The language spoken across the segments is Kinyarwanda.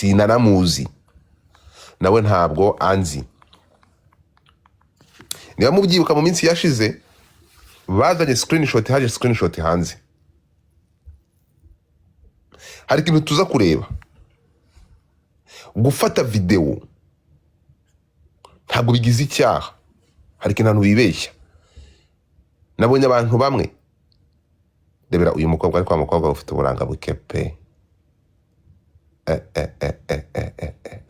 Sinanamuzi, nawe ntabwo anzi. Niba mubyibuka, mu minsi yashize bazanye screenshot, haje screenshot hanze. Hari ikintu tuza kureba: gufata videwo ntabwo bigize icyaha. Hari ikintu abantu bibeshya. Nabonye abantu bamwe, rebera uyu mukobwa, ariko wa mukobwa ufite uburanga buke pe. Eh, eh, eh, eh, eh, eh, eh,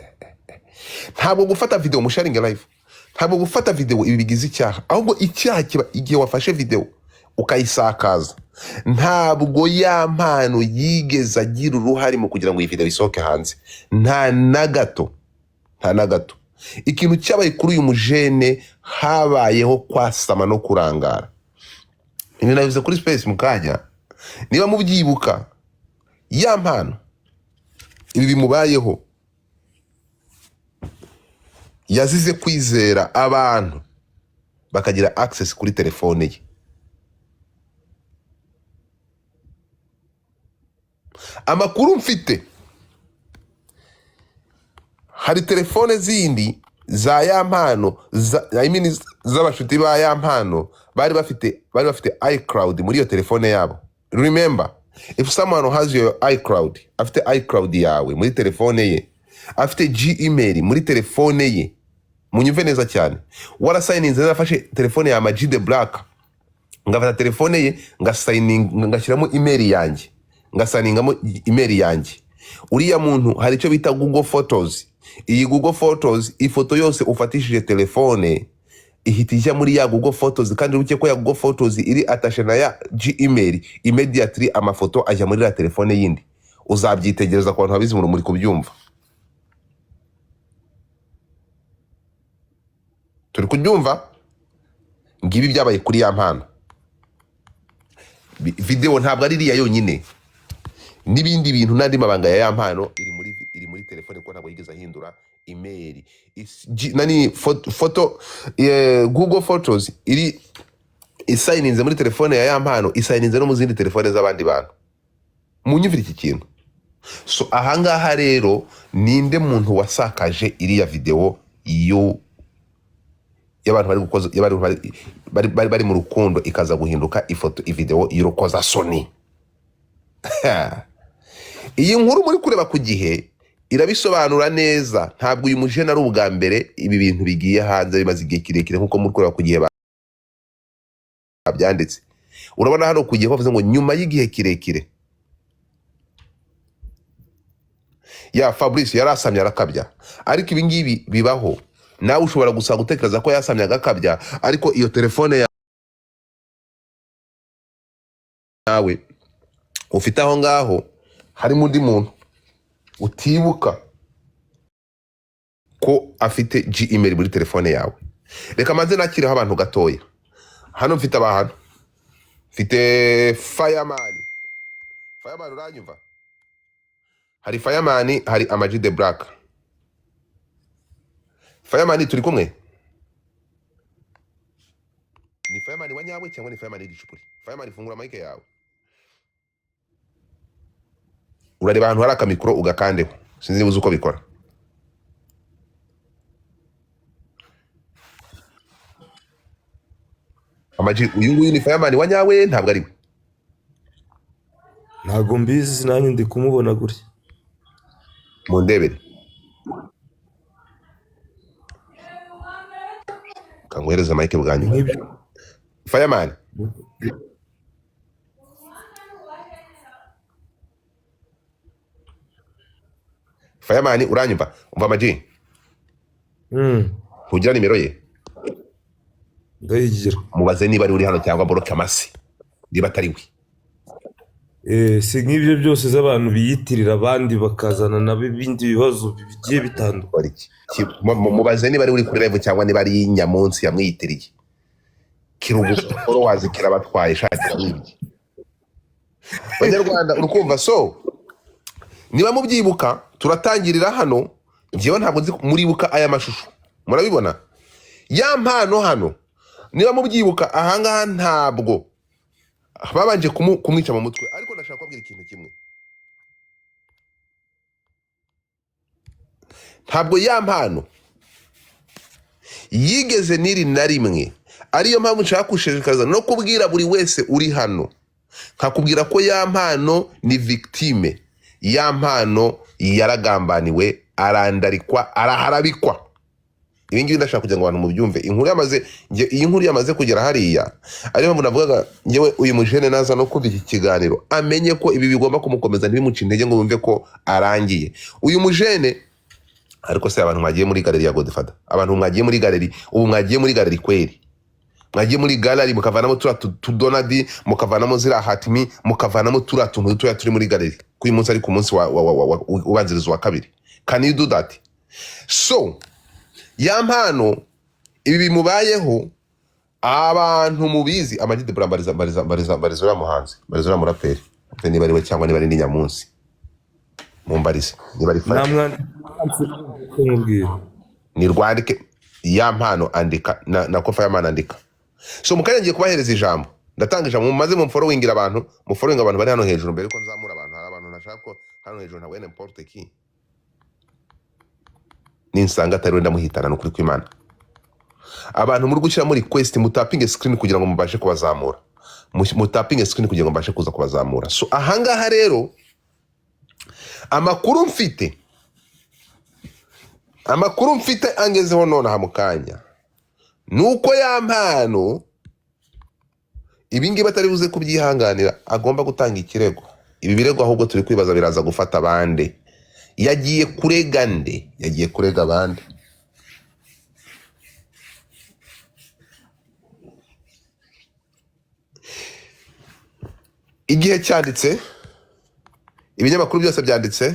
eh. Ntabwo gufata video, musharinge live, ntabwo gufata video ibi bigize icyaha. Ahubwo icyaha kiba igihe wafashe video ukayisakaza. Ntabwo Yampano yigeze agira uruhare mu kugira ngo iyi video isohoke hanze, nta na gato, nta na gato. Ikintu cyabaye kuri uyu mujene, habayeho kwasama no kurangara. Ibi nabivuze kuri space mu kanya, niba mubyibuka. Yampano ibi bimubayeho yazize kwizera abantu bakagira access kuri telefone ye. Amakuru mfite, hari telefone zindi za Yampano I mean, z'abashuti ba Yampano bari bafite iCloud muri iyo telefone yabo. Remember, if someone has your iCloud, afite iCloud yawe muri telefone ye, afite Gmail muri telefone ye, munyumve neza cyane, warasayininze, yarafashe telefone ya Ama G The Black, ngafata telefone ye, ngasayininga, ngashyiramo email yanjye, ngasaningamo email yanjye, uriya muntu hari icyo bita Google Photos. Iyi Google Photos, ifoto yose ufatishije telefone ihita ijya muri ya Google Photos. Kandi wibuke ko ya Google Photos iri attached na ya Gmail. Immediately amafoto ajya muri ya telefone yindi. Uzabyitegereza, ku bantu babizi muri kubyumva, turi kubyumva. Ngibi byabaye kuri Yampano. Video ntabwo ari iriya yonyine, n'ibindi bintu n'andi mabanga ya Yampano iri muri telefone, kuko ntabwo yigeze ahindura email. Nani foto, Google Photos iri isayininze muri telefone ya Yampano, isayininze no mu zindi telefone z'abandi bantu. Munyumvire iki kintu. So ahangaha rero, ninde muntu wasakaje iriya video yo y'abantu bari gukoza, y'abantu bari mu rukundo, ikaza guhinduka ifoto, ivideo y'urukozasoni? Iyi nkuru muri kureba ku gihe irabisobanura neza. Ntabwo uyu mujene ari ubwa mbere ibi bintu bigiye hanze, bimaze igihe kirekire, nk'uko muri kureba ku gihe babyanditse. Urabona hano ku gihe bavuze ngo nyuma y'igihe kirekire ya Fabrice yarasamye arakabya. Ariko ibi ngibi bibaho, nawe ushobora gusa gutekereza ko yasamye agakabya, ariko iyo telefone yawe ufite aho ngaho harimo undi muntu utibuka ko afite Gmail muri telefone yawe. Reka manze nakireho abantu gatoya. Hano mfite abantu, mfite Fireman. Fireman, uranyumva? Hari Fireman, hari Ama G The Black. Fireman, turi kumwe? Ni Fireman wa nyawe cyangwa ni Fireman y'igicupuri? Fireman, fungura mic yawe. Urareba ahantu hari akamikoro ugakandeho. Sinzi niba uzi uko bikora. Ama G, uyu nguyu ni Fireman wa nyawe, ntabwo ari we? Ntabwo mbizi, nanjye ndi kumubona gutya. Mundebere, kanguhereza mic bwa Ni nyuma. nk'ibyo. Fireman. Fireman, uranyumva? Umva, Ama G, ntugira nimero ye? Ndayigira. Mubaze niba ari uri hano cyangwa boroke amasi niba atari we. Si nk'ibyo byose z'abantu biyitirira abandi, bakazana nabo ibindi bibazo bigiye bitandukanye. Kora iki? Mubaze niba ari uri kuri live cyangwa niba ari Nyamunsi yamwiyitiriye. Kirugu followers kirabatwaye, shakira wibye Banyarwanda, urukumva? So niba mubyibuka, turatangirira hano. Njyewe ntabwo nzi, muribuka aya mashusho? Murabibona, Yampano hano, niba mubyibuka ahangaha, ntabwo babanje kumwica mu mutwe. Ariko ndashaka kubabwira ikintu kimwe. Ntabwo Ya Mpano yigeze n'iri na rimwe. Ariyo mpamvu nshaka gushishikariza no kubwira buri wese uri hano, nkakubwira ko Ya Mpano ni victime. Ya Mpano yaragambaniwe, arandarikwa, araharabikwa. Ibi ngibi ndashaka kugira ngo abantu mubyumve. Inkuru yamaze iyi nkuru yamaze kugera hariya, ariyo mpamvu navugaga ngewe uyu mujene naza no kumva iki kiganiro amenye ko ibi bigomba kumukomeza, ntibimuce intege ngo bumve ko arangiye uyu mujene. Ariko se abantu mwagiye muri gallery ya Godfather, abantu mwagiye muri gallery, ubu mwagiye muri gallery kweri, mwagiye muri gallery mukavanamo turiya tudonadi, mukavanamo ziriya hatimi, mukavanamo turiya tuntu dutoya turi muri gallery ko uyu munsi ari ku munsi wa ubanziriza uwa kabiri. Can you do that? So Ya Mpano ibi bimubayeho, abantu mubizi, Amag The Black, mbariza, mbariza, mbariza, mbariza uriya muhanzi, mbariza uriya muraperi niba ari we cyangwa niba ari n'inyamunsi, mumbarize niba ari Fire. Namwandika mubwira. Ni rwandike Ya Mpano, andika na ko Fireman andika. So mu kanya ngiye kubahereza ijambo, ndatanga ijambo mumaze mumfollowingira abantu, mufollowinga abantu bari hano hejuru mbere yuko nzamura abantu. Hari abantu ntashaka ko hano hejuru, ntabwo n'importe qui ninsanga atari we ndamuhitana, ni ukuri kw'Imana. Abantu muri gushyiramo request, mutapinge screen kugira ngo mubashe kubazamura. Mutapinge screen kugira ngo mbashe kuza kubazamura. So ahangaha rero amakuru mfite angezeho nonaha mu kanya ni uko Ya Mpano ibi ngibi atari buze kubyihanganira, agomba gutanga ikirego. Ibi birego ahubwo turi kwibaza biraza gufata abande? Yagiye kurega nde? Yagiye kurega abande? Igihe cyanditse, ibinyamakuru byose byanditse.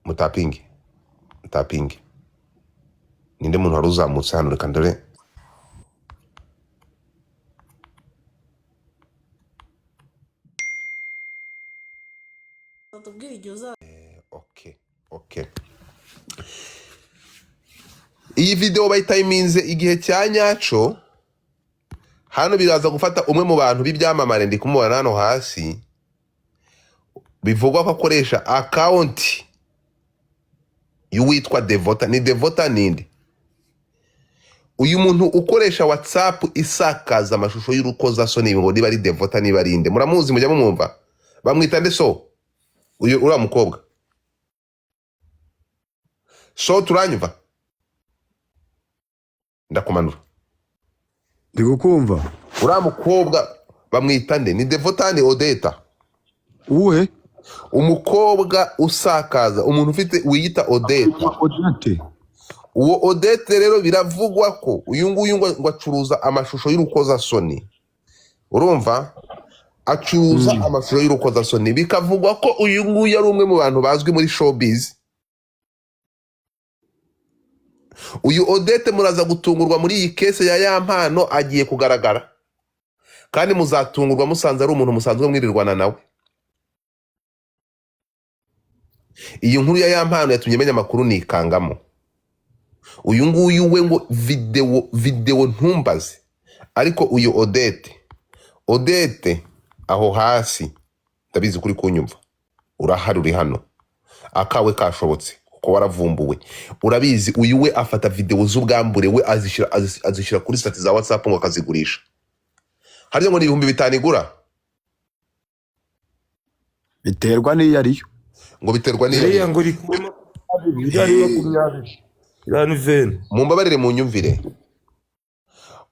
Mutapinge, mutapinge. Ninde muntu wari uzamutse hano? Reka ndore. Tubwire igihe uza. Okay, iyi video bayitayiminze igihe cya nyaco. Hano biraza gufata umwe mu bantu b'ibyamamare, ndi kumubona hano hasi, bivugwa ko akoresha account y'uwitwa Devota. Ni Devota ninde? Uyu muntu ukoresha WhatsApp isakaza amashusho y'urukozasoni, ngo niba ari Devota, niba ari inde, muramuzi, mujya mumwumva, bamwita nde? So uyu uriya mukobwa, so turanyumva, ndakumanura. Ndi kukumva. Uriya mukobwa bamwita nde? Ni Devota, ni Odeta? Uwuhe? Umukobwa usakaza, umuntu ufite wiyita Odeta. Odete. Uwo Odete rero biravugwa ko uyu nguyu ngo acuruza amashusho y'urukozasoni, urumva, acuruza amashusho y'urukozasoni. Bikavugwa ko uyu nguyu ari umwe mu bantu bazwi muri showbiz. Uyu Odete muraza gutungurwa muri iyi case ya Ya Mpano, agiye kugaragara, kandi muzatungurwa musanze ari umuntu musanzwe mwirirwana nawe. Iyi nkuru ya Ya Mpano yatumye menya amakuru nikangamo. Uyu nguyu we ngo video ntumbaze, ariko uyu Odete aho hasi ndabizi kuri kunyumva, urahari, uri hano, akawe kashobotse kuko waravumbuwe, urabizi. Uyu we afata video z'ubwambure we azishyira kuri status za WhatsApp ngo akazigurisha. Harya ngo ni 5000 igura? Biterwa n'iyo ariyo. Ngo biterwa n'iyo Iriya ariyo. ngo iri kuri 20, iriya ni 20, iriya ni 20. Mumbabarire mu nyumvire.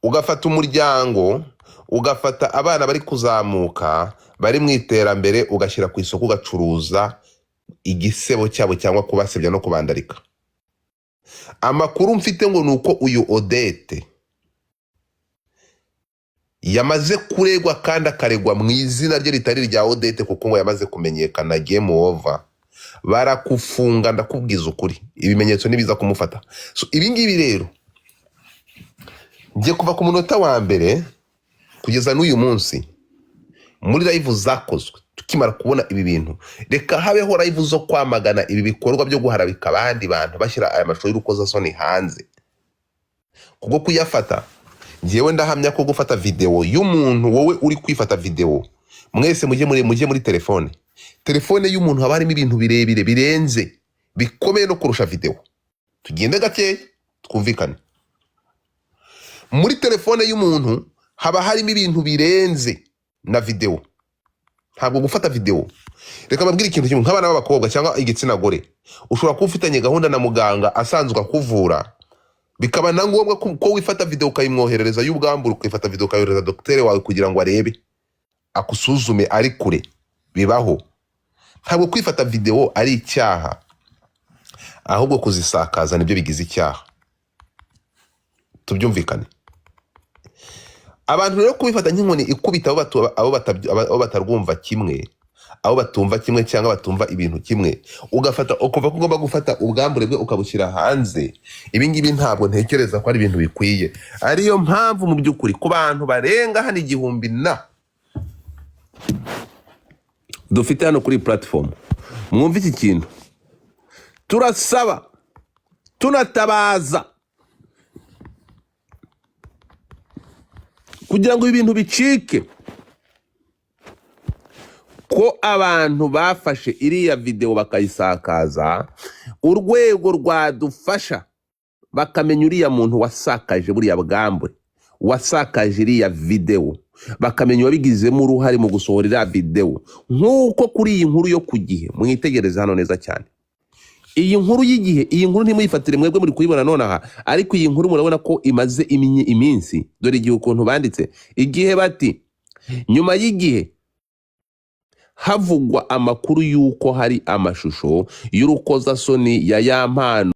Ugafata umuryango, ugafata abana bari kuzamuka, bari mu iterambere, ugashyira ku isoko, ugacuruza igisebo cyabo cyangwa kubasebya no kubandarika. Amakuru mfite ngo ni uko uyu Odete yamaze kuregwa, kandi akaregwa mu izina rye ritari irya Odete, kuko ngo yamaze kumenyekana. Game over, barakufunga, ndakubwiza ukuri, ibimenyetso nibiza kumufata. So ibi ngibi rero ngiye kuva ku munota wa mbere kugeza n'uyu munsi muri live zakozwe, tukimara kubona ibi bintu, reka habeho live zo kwamagana ibi bikorwa byo guharabika abandi bantu bashyira aya mashusho y'urukozasoni hanze kubwo kuyafata. Njyewe ndahamya ko gufata video y'umuntu, wowe uri kwifata video, mwese mujye muri telefone. Telefone y'umuntu haba harimo ibintu birebire birenze, bikomeye no kurusha videwo. Tugende gakeya twumvikane. Muri telefone y'umuntu haba harimo ibintu birenze na videwo. Ntabwo gufata videwo, reka mbabwire ikintu kimwe, nk'abana b'abakobwa cyangwa igitsina gore, ushobora kuba ufitanye gahunda na muganga asanzwe akuvura, bikaba na ngombwa ko wifata videwo ukayimwoherereza y'ubwambure, ukifata videwo ukayohereza dogiteri wawe kugira ngo arebe, akusuzume ari kure. Bibaho. Ntabwo kwifata videwo ari icyaha, ahubwo kuzisakaza nibyo bigize icyaha. Tubyumvikane. Abantu rero kubifata nk'inkoni ikubita abo batarwumva kimwe, abo batumva kimwe cyangwa batumva ibintu kimwe, ugafata ukumva ko ugomba gufata ubwambure bwe ukabushyira hanze, ibi ngibi ntabwo ntekereza ko ari ibintu bikwiye. Ariyo mpamvu mu by'ukuri ku bantu barenga hano 1000 na dufite hano kuri platform, mwumve iki kintu: turasaba, tunatabaza kugira ngo ibi bintu bicike, ko abantu bafashe iriya videwo bakayisakaza, urwego rwadufasha bakamenya uriya muntu wasakaje buriya bwambure, wasakaje iriya videwo, bakamenya uwabigizemo uruhare mu gusohora iriya videwo. Nk'uko kuri iyi nkuru yo ku Gihe, mwitegereze hano neza cyane, iyi nkuru y'Igihe, iyi nkuru ntimuyifatire mwebwe muri kuyibona nonaha, ariko iyi nkuru murabona ko imaze iminsi. Dore igihe ukuntu banditse Igihe, bati: "Nyuma y'igihe havugwa amakuru y'uko hari amashusho y'urukozasoni ya Yampano."